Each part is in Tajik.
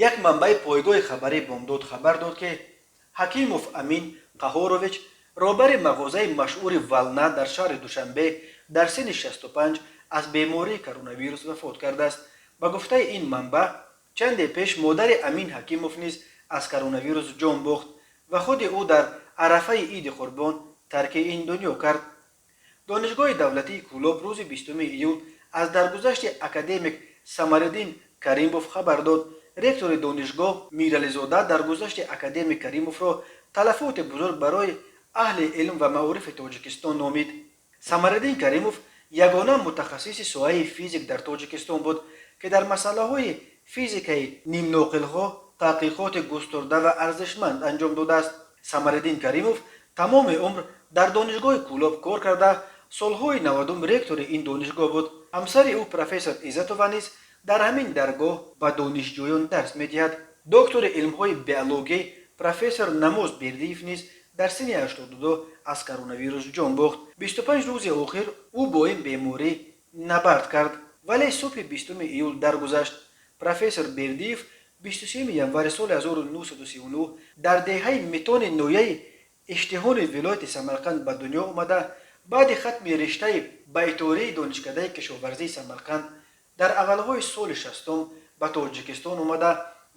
Як манбаи пойгоҳи хабарии Бомдод хабар дод, ки Ҳакимов Амин Қаҳорович, роҳбари мағозаи машҳури «Волна» дар шаҳри Душанбе, дар синни 65 аз бемории коронавирус вафот кардааст. Ба гуфтаи ин манбаъ, чанде пеш модари Амин Ҳакимов низ аз коронавирус ҷон бохт ва худи ӯ дар арафаи Иди Қурбон тарки ин дунё кард. Донишгоҳи давлатии Кӯлоб рӯзи 20 июл аз даргузашти академик Самариддин Каримов хабар дод. Ректори донишгоҳ Мирализода даргузашти академик Каримовро талафоти бузург барои аҳли илм ва маорифи Тоҷикистон номид. Самариддин Каримов ягона мутахассиси соҳаи физик дар Тоҷикистон буд, ки дар масъалаҳои физикаи нимноқилҳо таҳқиқоти густурда ва арзишманд анҷом додааст. Самариддин Каримов тамоми умр дар донишгоҳи Кӯлоб кор карда, солҳои 90-ум ректори ин донишгоҳ буд. Ҳамсари ӯ, профессор Иззатова, низ дар ҳамин даргоҳ ба донишҷӯён дарс медиҳад. Доктори илмҳои биологӣ, профессор Намоз Бердиев низ дар синни 82 аз коронавирус ҷон бохт. 25 рӯзи охир ӯ бо ин беморӣ набард кард, вале субҳи 20 июл даргузашт. Профессор Бердиев 23 январи соли 1939 дар деҳаи Митони ноҳияи Иштиҳони вилояти Самарқанд ба дунё омада, баъди хатми риштаи байтории Донишкадаи кишоварзии Самарқанд дар аввалҳои соли 60-ум ба Тоҷикистон омада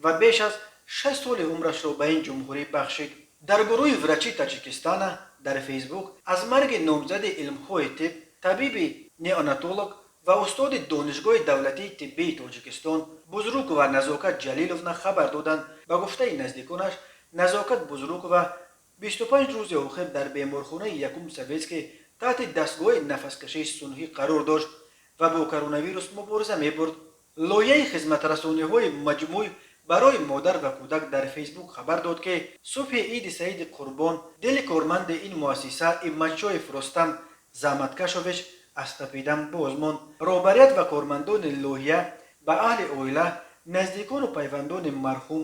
ва беш аз 6 соли умрашро ба ин ҷумҳурӣ бахшид. Дар гурӯҳи «Врачи Таджикистана» дар Фейсбук аз марги номзади илмҳои тиб, табиби неонатолог ва устоди Донишгоҳи давлатии тиббии Тоҷикистон Бузрукова Назокат Ҷалиловна хабар доданд. Ба гуфтаи наздиконаш, Назокат Бузрукова 25 рӯзи охир дар беморхонаи якум Советский таҳти дастгоҳи нафаскашии сунъӣ қарор дошт ва бо коронавирус мубориза мебурд. Лоиҳаи хизматрасониҳои маҷмӯъ барои модар ва кӯдак дар Фейсбук хабар дод, ки субҳи Иди Саиди Қурбон дили корманди ин муассиса Имматшоев Рустам Заҳматкашович аз тапидан боз монд. Роҳбарият ва кормандони лоиҳа ба аҳли оила, наздикону пайвандони марҳум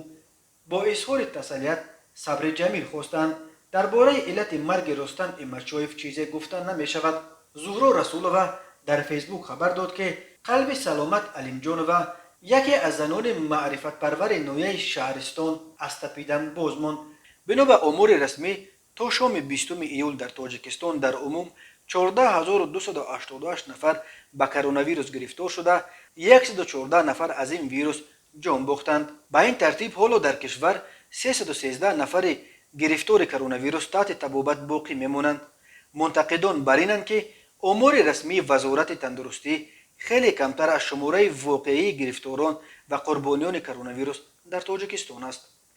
бо изҳори тасалият сабри ҷамил хостанд. Дар бораи иллати марги Рустам Имматшоев чизе гуфта намешавад. Зуҳро Расулова дар Фейсбук хабар дод, ки қалби Саломат Алимҷонова, яке аз занони маърифатпарвари ноҳияи Шаҳристон, аз тапидан боз монд. Бино ба омори расмӣ, то шоми 20 июл дар Тоҷикистон дар умум 14 288 нафар ба коронавирус гирифтор шуда, 114 нафар аз ин вирус ҷон бохтанд. Ба ин тартиб, ҳоло дар кишвар 313 нафари гирифтори коронавирус таҳти табобат боқӣ мемонанд. Мунтақидон бар инанд, ки омори расмии Вазорати тандурустӣ хеле камтар аз шумораи воқеии гирифторон ва қурбониёни коронавирус дар Тоҷикистон аст.